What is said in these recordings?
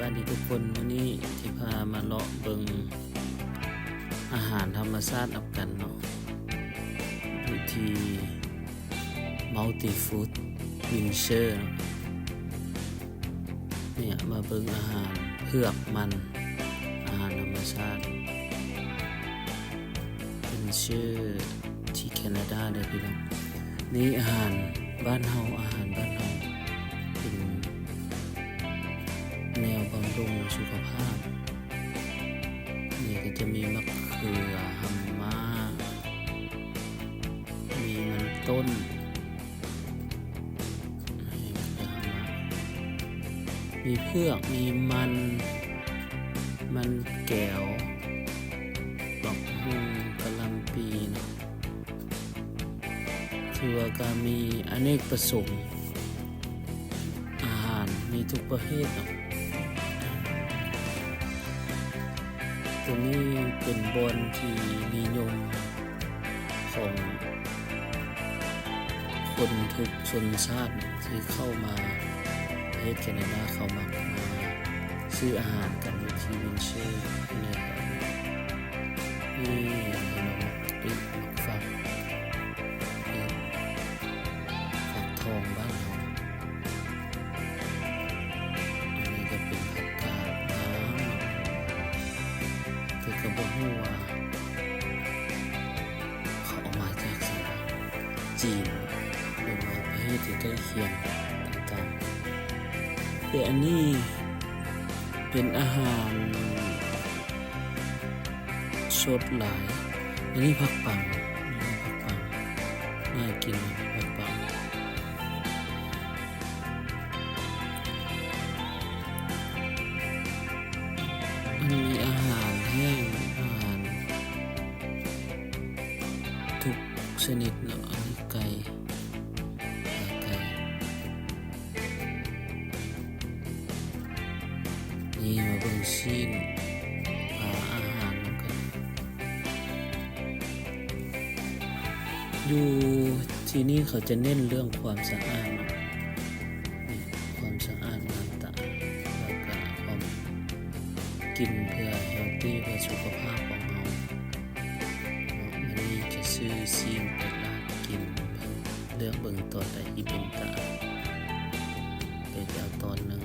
ສະບາຍດີທຸກຄົນ, ມື້ນີ້ທີ່ພາມາເລາະເບິ່ງອາຫານທຳມະຊາດນຳກັນເນາະ ຢູ່ທີ່ Multi Food Windsor ເນາະ. ເນຍ ມາເບິ່ງອາຫານເຜືອກມັນ ອາຫານທຳມະຊາດ Windsor ທີ່ແຄນາດາເດີພີ່ນ້ອງ. ນີ້ອາຫານບ້ານເຮົາ, ອາຫານບ້ານເຮົາ ເປັນແນວບຳລຸງສຸຂະພາບ. ນີ້ກໍຈະມີມະເຂືອ, ຮຳມາ, ມີມັນຕົ້ນ, ມີເຜືອກ, ມີມັນ, ມັນແກວ, ບັກຫຸ່ງ, ກະຫຼ່ຳປີເນາະ. ຖືວ່າກະມີອະເນກປະສົງ ອາຫານມີທຸກປະເພດເນາະ. ໂຕນີ້ເປັນບ່ອນທີ່ນິຍົມຂອງຄົນທຸກຊົນຊາດທີ່ເຂົ້າມາປະເທດແຄນາດາ, ເຂົາມັກມາຊື້ອາຫານກັນຢູ່ທີ່ວິນເຊີນີ້ແຫຼະ. ນີ້ເຫັນບໍ່? ເປັນໝາກຝັກ ເປັນຝັກທອງບ້ານເຮົາ. ອັນນີ້ກໍເປັນຜັກກາດງາມເນາະ, ແຕ່ກໍບໍ່ຮູ້ວ່າເຂົາເອົາມາຈາກໃສ, ຈີນ ຫຼືວ່າປະເທດທີ່ໃກ້ຄຽງຕ່າງໆ. ແຕ່ອັນນີ້ເປັນອາຫານ ສົດຫຼາຍ. ອັນນີ້ຜັກປັງ, ອັນນີ້ຜັກປັງ ໜ້າກິນ, ຜັກປັງ. ມັນມີອາຫານແຫ້ງ, ອາຫານທຸກຊະນິດເນາະ. ອັນນີ້ໄກ່, ຂາໄກ່. ນີ້ມາເບິ່ງຊີ້ນປາອາຫານນຳກັນ. ຢູ່ທີ່ນີ້ເຂົາຈະເນັ້ນເລື່ອງຄວາມສະອາດເນາະ, ຄວາມສະອາດງາມຕາ ແລ້ວກະຄວາມກິນເພື່ອເຮລຕີ ເພື່ອສຸຂະພາບຂອງເຮົາເນາະ. ມື້ນີ້ຈະຊື້ຊີ້ນໄປລາບກິນ, ເລືອກເບິ່ງຕອນໃດທີ່ເປັນຕາ ໄປເອົາຕອນໜຶ່ງ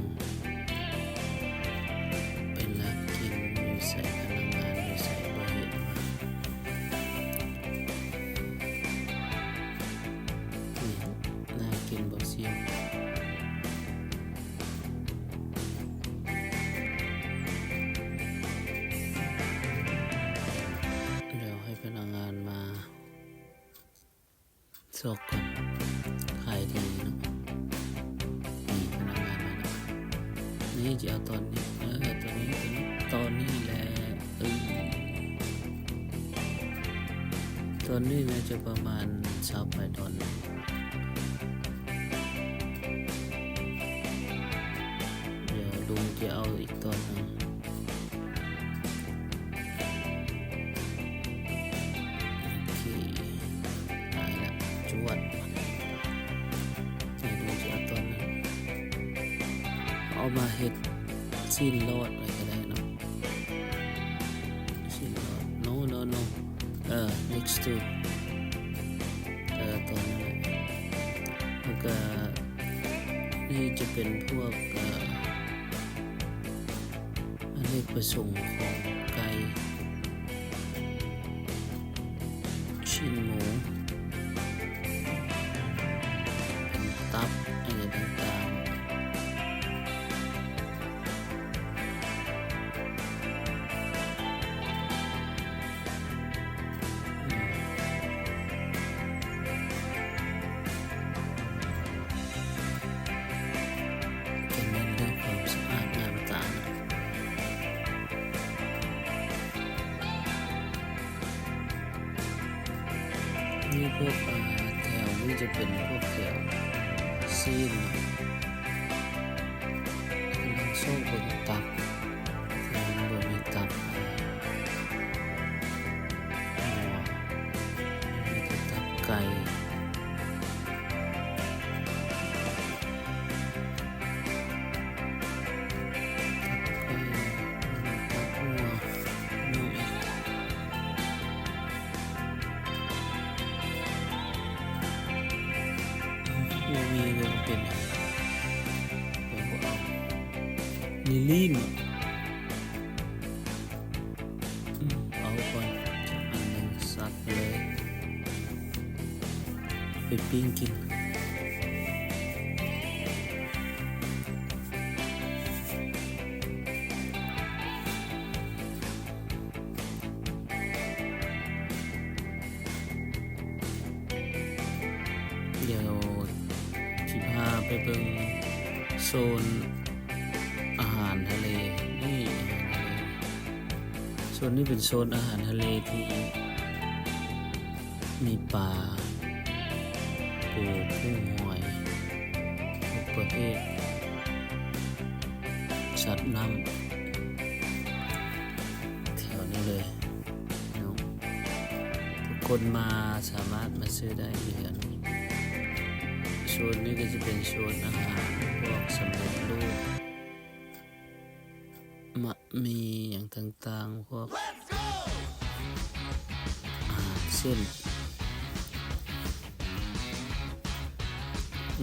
ໄປລາບກິນຢູ່ໃສ, ພະນັກງານຢູ່ໃສ ບໍ່ເຫັນ. ນີ້ ໜ້າກິນບໍ່ ຊີມ? ດຽວໃຫ້ພະນັກງານມາ ຊອກກ່ອນ. ຂາຍດີເນາະ. ນີ້ພະນັກງານມາແລ້ວ. ນີ້ຈະເອົາຕອນນີ້, ເອີ ຕອນນີ້, ຕອນນີ້, ຕອນນີ້ແຫຼະ. ເອີ ຕອນນີ້ໜ້າຈະປະມານຊາວປາຍດອນ. ດຽວລຸງຈະເອົາອີກຕອນໜຶ່ງ. ໂອເຄ ໄດ້ລະ ຈວດ. ໃຫ້ດູຊິ ເອົາຕອນນັ້ນ ເອົາມາເຮັດຊີ້ນຫຼອດໄວ້ກໍໄດ້ເນາະ. ຊີ້ນຫຼອດ no no no ເອີ next to ເອີ ຕອນນັ້ນແຫຼະ. ແລ້ວກໍນີ້ຈະເປັນພວກ ເອີ ອະເນກປະສົງຂອງໄກ່, ຊີ້ນໝູ, ເປັນຕັບ ອີ່ຫຍັງຕ່າງໆ. ຈະເນັ້ນເລື່ອງຄວາມສະອາດງາມຕາ. ນີ້ພວກ ອາ ແຖວນີ້ຈະເປັນພວກແຖວຊີ້ນເນາະ. ກຳລັງຊອກເບິ່ງຕັບ ແຕ່ມັນບໍ່ມີຕັບ. ມີແຕ່ຕັບໄກ່. ຕັບ ມີລີ້ນ ອືມ ເອົາກ່ອນ ອັນໜຶ່ງ ສັດໄປເລີຍ ໄປປີ້ງກິນ. ດຽວຊິພາໄປເບິ່ງໂຊນອາຫານທະເລ. ນີ້ອາຫານທະເລ ໂຊນນີ້ເປັນໂຊນອາຫານທະເລທີ່ມີປາ, ປູ, ກຸ້ງ, ຫອຍ ທຸກປະເພດ ສັດນ້ຳ ແຖວນີ້ເລີຍເນາະ. ທຸກຄົນມາສາມາດມາຊື້ໄດ້ຢູ່ແຖວນີ້. ໂຊນນີ້ກໍຈະເປັນໂຊນອາຫານພວກສຳເລັດຮູບ ໝາກໝີ່ຫຍັງຕ່າງໆ ພວກອາຫານເສັ້ນ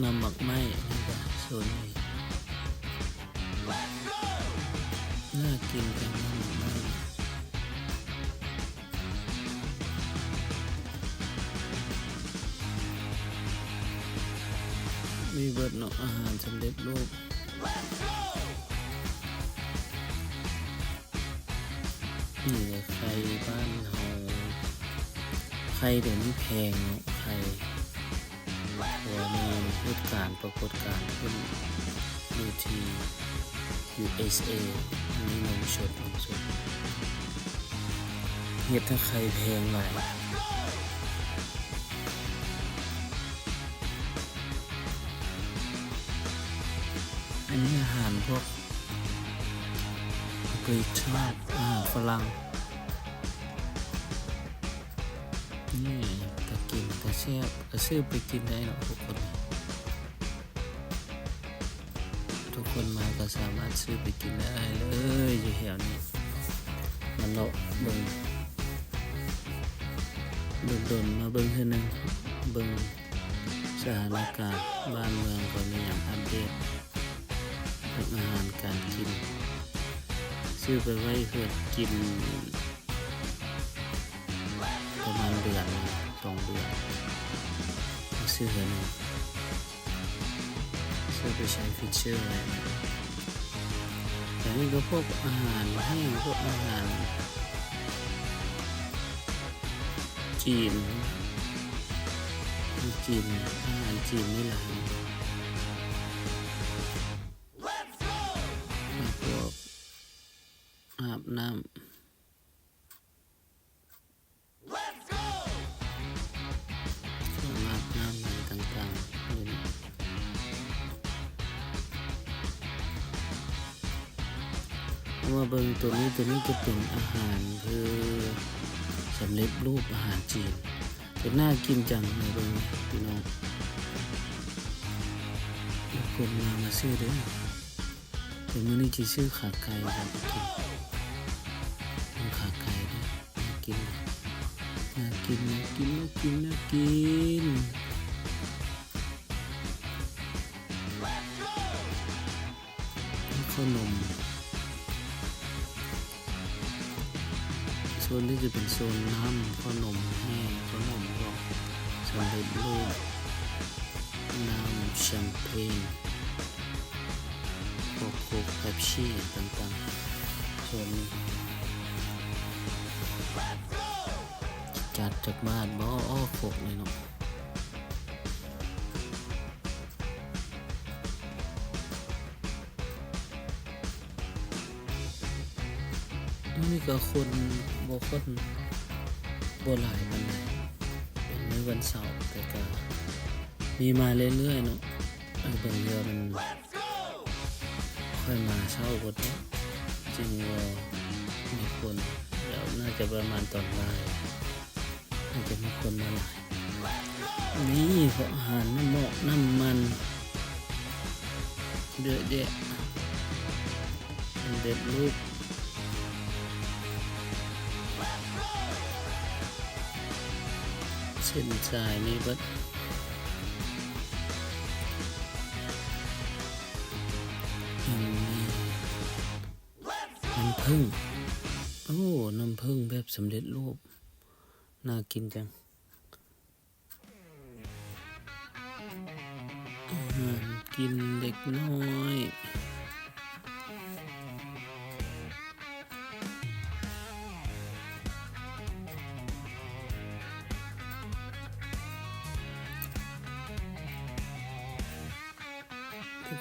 ນ້ຳໝາກໄມ້. ນີ້ກໍໂຊນນີ້ ໜ້າກິນຈັງ ນ້ຳໝາກໄມ້. ມີເບິດເນາະ ອາຫານສຳເລັດຮູບ. ນີ້ແຫຼະໄຂ່ບ້ານເຮົາ ໄຂ່ດຽວນີ້ແພງເນາະ ໄຂ່ ເພາະວ່າມີເຫດການປາກົດການຂຶ້ນຢູ່ທີ່ ຢູເອສເອ. ອັນນີ້ນົມສົດ ນົມສົດ ເຮັດໃຫ້ໄຂ່ແພງຫຼາຍ. ອັນນີ້ອາຫານພວກ British ອາຫານຝຣັ່ງ. ນີ້ ຕາກິນຕາແຊບ ກໍຊື້ໄປກິນໄດ້ເນາະ ທຸກຄົນ. ທຸກຄົນມາກໍສາມາດຊື້ໄປກິນໄດ້ເລີຍ ຢູ່ແຖວນີ້. ມາເລາະເບິ່ງ ດົນໆມາເບິ່ງເທື່ອໜຶ່ງ ເບິ່ງ ສະຖານະການບ້ານເມືອງກໍມີຫຍັງອັບເດດ ເລື່ອງອາຫານການກິນ ຊື້ໄປໄວ້ເພື່ອກິນປະມານເດືອນ ສອງເດືອນ ຊື້ເທື່ອໜຶ່ງ ຊື້ໄປໃຊ້ Freezer ໄວ້. ແຕ່ນີ້ກໍພວກອາຫານແຫ້ງ ພວກອາຫານ ຈີນ ຈີນ ອາຫານຈີນນີ້ລະ ພວກອາບນ້ຳ ເຄື່ອງອາບນ້ຳ ຫຍັງຕ່າງໆ ເຮົາມາເບິ່ງໂຕນີ້ ໂຕນີ້ຈະເປັນອາຫານຄືສຳເລັດຮູບ ອາຫານຈີນ ເປັນໜ້າກິນຈັງ ມາເບິ່ງພີ່ນ້ອງ ທຸກຄົນມາ ມາຊື້ເດີ້. ແຕ່ມື້ນີ້ຊິຊື້ຂາໄກ່ມາກິນ ເບິ່ງຂາໄກ່ເດີ້ ໜ້າກິນ ໜ້າກິນ ໜ້າກິນ ໜ້າກິນ ໜ້າກິນ. ເຂົ້າໜົມ ໂຊນນີ້ຈະເປັນໂຊນນ້ຳເຂົ້າໜົມແຫ້ງ ເຂົ້າໜົມພວກສຳເລັດຮູບ ນ້ຳແຊມເປນ ພວກໂຄກ ເປັບຊີ ຫຍັງຕ່າງໆ ໂຊນນີ້. ຈັດຈັກບາດບໍ່ ໂຄກນີ້ເນາະ? ມື້ນີ້ກໍຄົນບໍ່ຄ່ອນ ບໍ່ຫຼາຍປານໃດ ເປັນມື້ວັນເສົາ ແຕ່ກໍມີມາເລື້ອຍໆເນາະ. ເອີ ບາງເທື່ອມັນ ຂ້ອຍມາເຊົ້າໂພດເນາະ ຈຶ່ງບໍ່ມີຄົນ ແລ້ວໜ້າຈະປະມານຕອນບ່າຍ ອາດຈະມີຄົນມາຫຼາຍ. ນີ້ພວກອາຫານ ນ້ຳໝອກ ນ້ຳມັນ ເຍອະແຍະ ສຳເລັດຮູບ ເສັ້ນສາຍ ມີເບິດ. ອັນນີ້ ເຜິ້ງ ໂອ້ ນ້ຳເຜິ້ງແບບສຳເລັດຮູບ ໜ້າກິນຈັງ. ອາຫານກິນເດັກນ້ອຍ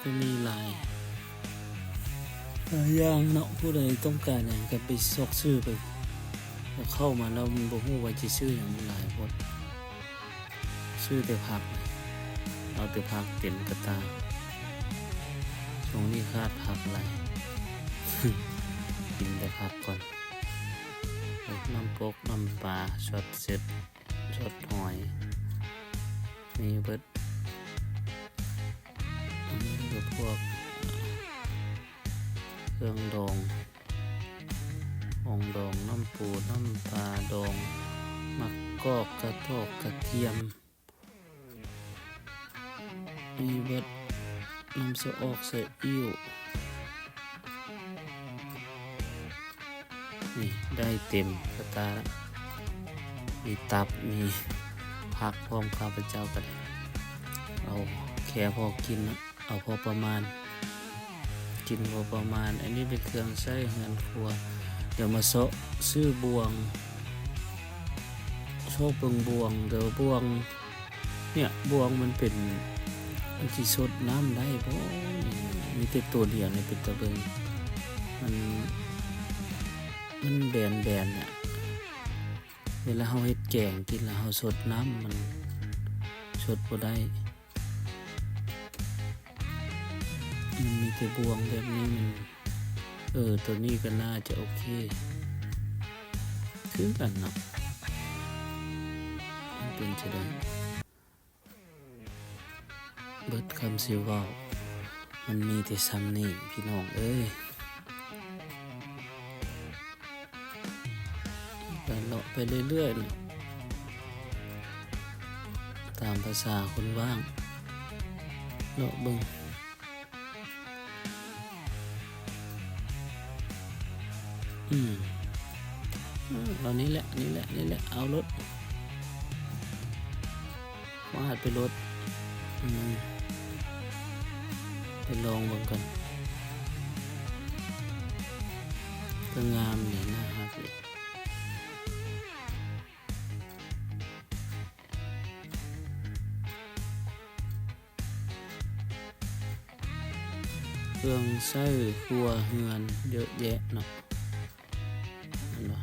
ກໍມີຫຼາຍ ຫຼາຍຢ່າງເນາະ. ຜູ້ໃດຕ້ອງການຫຍັງກໍໄປຊອກຊື້ໄປ ແລ້ວເຂົ້າມາແລ້ວມັນບໍ່ຮູ້ວ່າຊິຊື້ຫຍັງ ມັນຫຼາຍໂພດ. ຊື້ແຕ່ຜັກ ເອົາແຕ່ຜັກເຕັມກະຕ່າ. ຊ່ວງນີ້ຂາດຜັກຫຼາຍ ກິນແຕ່ຜັກກ່ອນ. ໂອ້ ນ້ຳປົກ ນ້ຳປາ ຊັອດເຊັດ ຊັອດຫອຍ ມີເບິດ. ອັນນີ້ກໍພວກເຄື່ອງດອງ ຫອງດອງ ນ້ຳປູ ນ້ຳປາດອງ ໝາກກອກ ກະຖອກ ກະທຽມ ມີເບິດ. ນ້ຳສະອອກ ສະອິ້ວ ນີ້ໄດ້ເຕັມກະຕ່າລະ ມີຕັບ ມີຜັກພ້ອມ. ຂ້າພະເຈົ້າກໍໄດ້ເອົາແຄ່ພໍກິນເນາະ ເອົາພໍປະມານ ກິນພໍປະມານ. ອັນນີ້ເປັນເຄື່ອງໃຊ້ເຮືອນຄົວ. ດຽວມາເຊາະຊື້ບ່ວງ ຊອກເບິ່ງບ່ວງ ແຕ່ວ່າບ່ວງ ເນຍ ບ່ວງມັນເປັນ ມັນຊິຊົດນ້ຳໄດ້ບໍ່? ມີແຕ່ຕົວດຽວນີ້ເປັນຕາເບິ່ງ ມັນ ມັນແບນໆ ນະ. ເວລາເຮົາເຮັດແກງກິນແລ້ວ ເຮົາຊົດນ້ຳ ມັນຊົດບໍ່ໄດ້. ມັນມີແຕ່ບ່ວງແບບນີ້ ມັນ ເອີ ຕົວນີ້ກໍໜ້າຈະໂອເຄຄືກັນເນາະ. ມັນເປັນຈັ່ງໃດ? ເບິດຄຳຊິເວົ້າ ມັນມີແຕ່ຊ່ຳນີ້ພີ່ນ້ອງເອີຍ. ກໍເລາະໄປເລື້ອຍໆ ເນາະ ຕາມພາສາຄົນວ່າງ ເລາະເບິ່ງ. ອືມ ເອົານີ້ແຫຼະ ນີ້ແຫຼະ ນີ້ແຫຼະ ເອົາໂລດ. ວາດໄປໂລດ ອືມ ໄປລອງເບິ່ງກ່ອນ. ກໍງາມນີ້ ໜ້າຮັກເດ. ເຄື່ອງໃຊ້ຄົວເຮືອນເຍາະແຍະເນາະ ເຫັນບໍ່?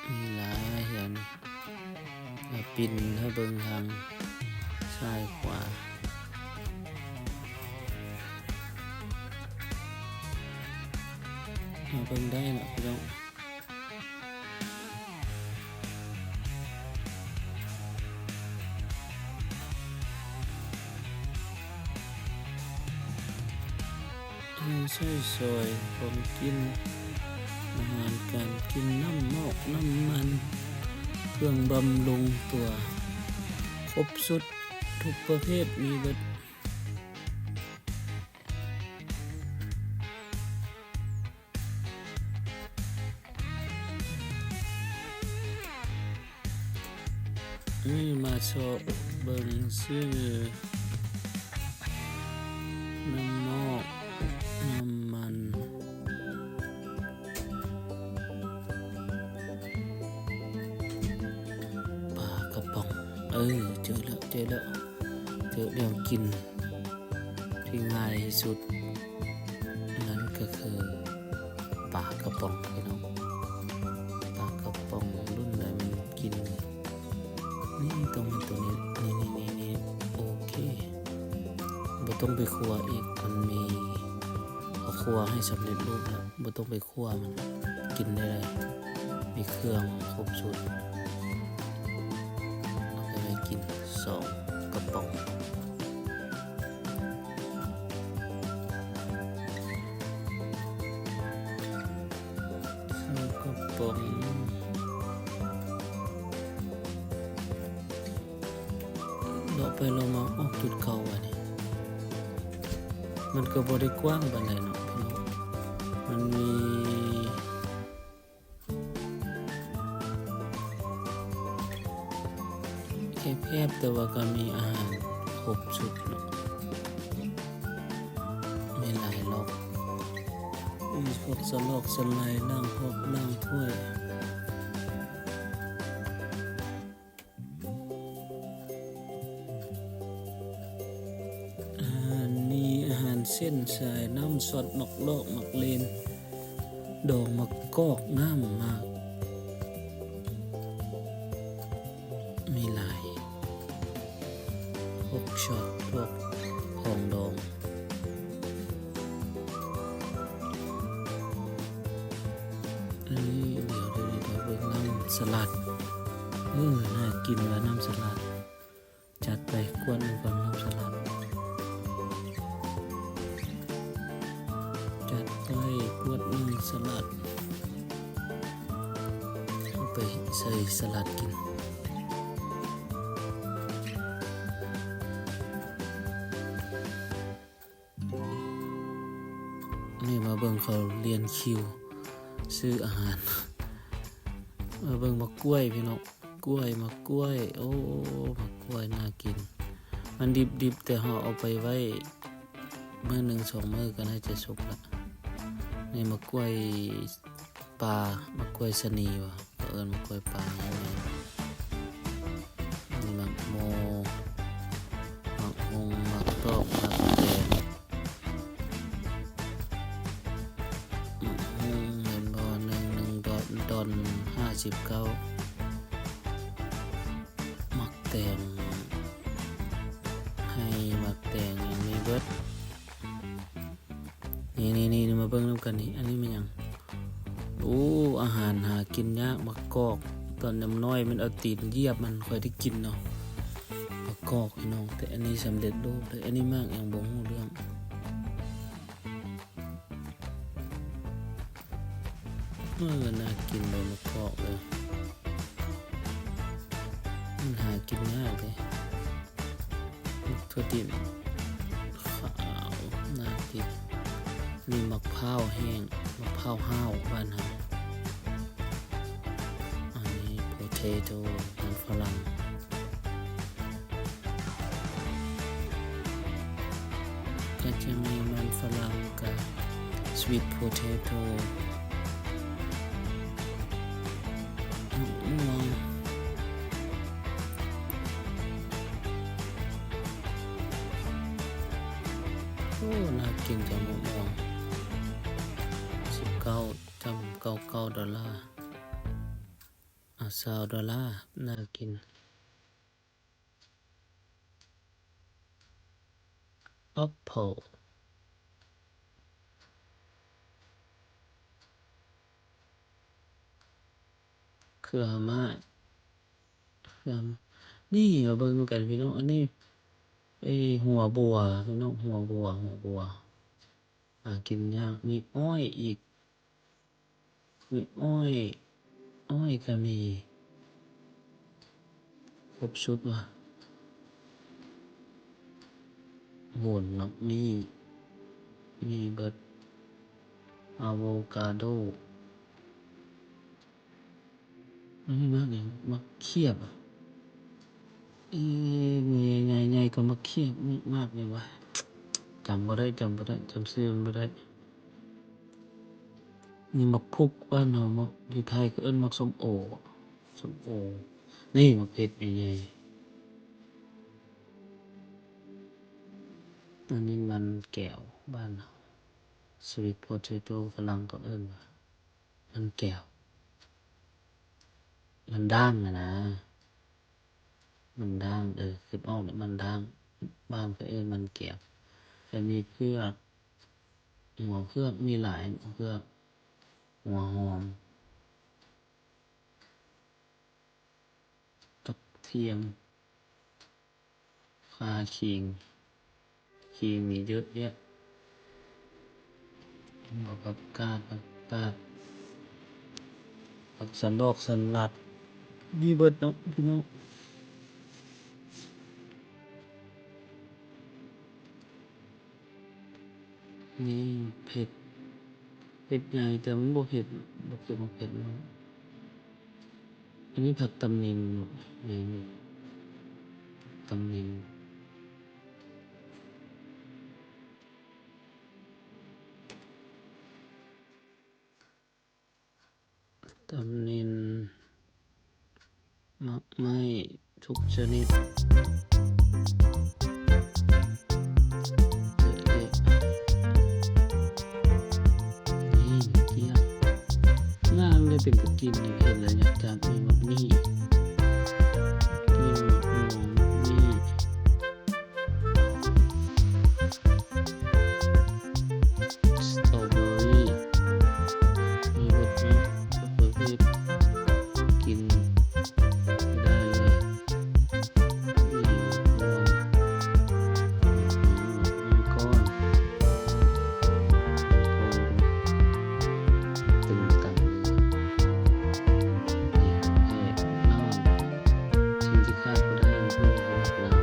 ມີຫຼາຍຢ່າງນີ້ ມາປິ່ນໃຫ້ເບິ່ງທາງຊ້າຍຂວາ ມາເບິ່ງໄດ້ເນາະພີ່ນ້ອງ. ເຄື່ອງໃຊ້ສອຍ ຂອງກິນ ອາຫານການກິນ ນ້ຳໝອກ ນ້ຳມັນ ເຄື່ອງບຳລຸງຕົວ ຄົບຊຸດທຸກປະເພດມີເບິດ. ນີ້ມາຊອກເບິ່ງຊື່ ນ້ຳໝອກ ນ້ຳມັນ ປາກະປ໋ອງ. ເອີ ເຈີແລ້ວ ເຈີແລ້ວ ເຈີແນວກິນທີ່ງ່າຍທີ່ສຸດ ນັ້ນກໍຄືປາກະປ໋ອງ ພີ່ນ້ອງ. ປາກະປ໋ອງລຸ້ນໃດມັນກິນ ນີ້ຕ້ອງເປັນຕົວນີ້ ນີ້ໆໆໆ ໂອເຄ ບໍ່ຕ້ອງໄປຄົວອີກ ມັນມີ ເຮົາຄົວໃຫ້ສຳເລັດຮູບແລ້ວ ບໍ່ຕ້ອງໄປຄົວມັນ ກິນໄດ້ເລີຍ ມີເຄື່ອງຄົບຊຸດ ເຮົາກໍໄດ້ກິນສອງກະປ໋ອງ. ສອງກະປ໋ອງ ເ ໄປລອງມາອອກຈຸດເກົ່າບາດນີ້. ມັນກໍບໍ່ໄດ້ກວ້າງປານໃດເນາະ ມັນມີແຄບໆ ແຕ່ວ່າກໍມີອາຫານຄົບຊຸດເນາະ ມີຫຼາຍລອກ ມີພວກສະຫຼອກສະໄຫຼ ລ້າງຫອກລ້າງຖ້ວຍ. ອາຫານມີອາຫານເສັ້ນສາຍ ນ້ຳຊັອດ ໝາກລອກ ໝາກເລນ ດອງໝາກກອກ ນ້ຳໝາກ ມີຫຼາຍ ພວກຊັອດ ພວກຂອງດອງ. ອັນນີ້ ດຽວ ດຽວ ດຽວເບິ່ງນ້ຳສະຫຼັດ ເອີ ໜ້າກິນວ່ານ້ຳສະຫຼັດ. ຈັດໄປກວດໜຶ່ງກ່ອນ ນ້ຳສະຫຼັດ ຈັດໄປກວດໜຶ່ງສະຫຼັດ ເອົາໄປໃສ່ສະຫຼັດກິນ. ນີ້ມາເບິ່ງເຂົາລຽນຄິວຊື້ອາຫານ ມາເບິ່ງໝາກກ້ວຍພີ່ນ້ອງ ກ້ວຍ ໝາກກ້ວຍ ໂອ້ ໝາກກ້ວຍໜ້າກິນ ມັນດິບໆ ແຕ່ເຮົາເອົາໄປໄວ້ມື້ໜຶ່ງສອງມື້ກໍໜ້າຈະສຸກລະ. ນີ້ໝາກກ້ວຍ ປາ ໝາກກ້ວຍຊະນີຫວາ ເຂົາເອີ້ນໝາກກ້ວຍປານີ້ແມ່ນ ມີໝາກໂມ ໝາກຮຸ່ງ ໝາກຕອກ ໝາກແຕງ ໝາກຮຸ່ງ ເຫັນບໍ່ ໜຶ່ງ ໜຶ່ງດອນ ດອນຫ້າສິບເກົ້າ ໝາກແຕງ ໄຮ່ ໝາກແຕງ ຍັງມີເບິດ. ນີ້ໆໆ ມາເບິ່ງນຳກັນນີ້ ອັນນີ້ແມ່ນຫຍັງ? ໂອ້ ອາຫານຫາກິນຍາກ ໝາກກອກ ຕອນຍັງນ້ອຍແມ່ນເອົາຕີນຢຽບມັນ ຂ້ອຍໄດ້ກິນເນາະ ໝາກກອກພີ່ນ້ອງ ແຕ່ອັນນີ້ສຳເລັດຮູບເລີຍ ອັນນີ້ໝາກຫຍັງບໍ່ຮູ້ເລື່ອງ. ເອີ ໜ້າກິນເລີຍ ໝາກກອກເລີຍ ມັນຫາກິນຍາກເດ້. ໝາກຖົ່ວດິນຂາວ ໜ້າກິນ. ນີ້ໝາກພ້າວແຫ້ງ ໝາກພ້າວຫ້າວບ້ານເຮົາ. ອັນນີ້ໂພເທໂທ ມັນຝຣັ່ງ. ກໍຈະມີມັນຝຣັ່ງ ກັບສະວີດໂພເທໂທ ໝາກມ່ວງ. ໂອ້ ໜ້າກິນຈັງ ໝາກມ່ວງ ສິບເກົ້າຈຸດເກົ້າເກົ້າດອນລາ ອາ ຊາວດອນລາ ໜ້າກິນ. ແອັບເປິ້ນ ເຄືອໝາກ ເຄືອ ນີ້ມາເບິ່ງນຳກັນພີ່ນ້ອງ ອັນນີ້ ເອີ ຫົວບົວພີ່ນ້ອງ ຫົວບົວ ຫົວບົວ ຫາກິນຍາກ. ມີອ້ອຍອີກ ມີອ້ອຍ ອ້ອຍກໍມີ ຄົບຊຸດວ່າ ໂຫນ ໝາກມີ້ ມີເບິດ ອາໂວກາໂດ. ອັນນີ້ໝາກຫຍັງ? ໝາກຂຽບ. ເອີ ໃຫຍ່ໆ ກວ່າໝາກຂຽບ ໝາກຫຍັງວະ? ຈຳບໍ່ໄດ້ ຈຳບໍ່ໄດ້ ຈຳຊື່ມັນບໍ່ໄດ້. ນີ້ໝາກພຸກ ບ້ານເຮົາ ໝາກ ຢູ່ໄທເຂົາເອີ້ນໝາກສົ້ມໂອ ສົ້ມໂອ. ນີ້ໝາກເຜັດໃຫຍ່ໆ. ອັນນີ້ມັນແກ້ວ ບ້ານເຮົາ sweet potato ຝຣັ່ງເຂົາເອີ້ນວ່າ ມັນແກ້ວ ມັນດ້າງຫັ້ນນະ ມັນດ້າງ ເອີ ຄິດອອກແລ້ວ ມັນດ້າງ ບ້ານເຂົາເອີ້ນມັນແກ້ວ. ແລ້ວມີເຜືອກ ຫົວເຜືອກ ມີຫຼາຍ ຫົວເຜືອກ ຫົວຫອມ ກະທຽມ ຂ່າ ຂີງ ຂີງມີເຍອະແຍະ ແລ້ວກໍຜັກກາດ ຜັກກາດ ຜັກສະດອກສະຫຼັດ ມີເບິດເນາະພີ່ນ້ອງ. ນີ້ເຜັດ ເຜັດໃຫຍ່ ແຕ່ມັນບໍ່ເຜັດ ບໍ່ເປັນເຜັດ. ອັນນີ້ຜັກຕຳນິນ ນີ້ ຕຳນິນ. ຕຳນິນ ໝາກໄມ້ທຸກຊະນິດ ເຍອະແຍະ. ນີ້ ກ້ຽງ ງາມເລີຍ ເປັນຕາກິນ. ເຫັນແລ້ວຢາກຈັບ. ມີໝາກມີ້ ມີໝາກມ່ວງ ມີ ສະຕໍເບີຣີ ມີເບິດເນາະ ທຸກປະເພດ ກິນໄດ້ເລີຍ. ມີໝາກມ່ວງ ມີໝາກມ່ວງກ້ອນ ໂອ້ ຕຶງຕັງເລີຍ. ແພກ ນ້ຳ ສິ່ງທີ່ຂາດບໍ່ໄດ້ ນີ້ ກ້ຽງ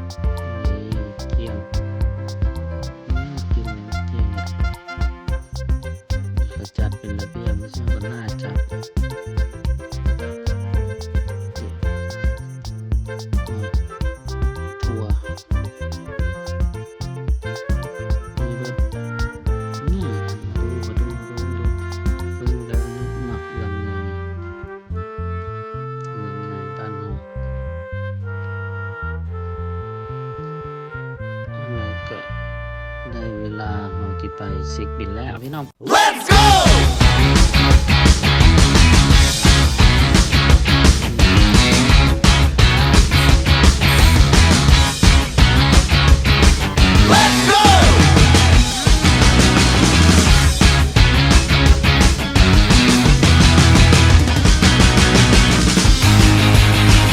ອືມ ກິນແລ້ວກ້ຽງ. ເຂົາຈັດເປັນລະບຽບ ບໍ່ໃຊ່ວ່າໜ້າຈັດ. ອືມ ຖົ່ວ ມີເບິດ. ນີ້ ມາດູ ມາດູ ມາດູ ມາດູ ເບິ່ງແລ້ວມັກລຳໄຍ. ເຮືອນໃຫຍ່ບ້ານເຮົາ ແລ້ວກະໄດ້ເວລາເຮົາຊິໄປເຊັກບິນແລ້ວພີ່ນ້ອງ.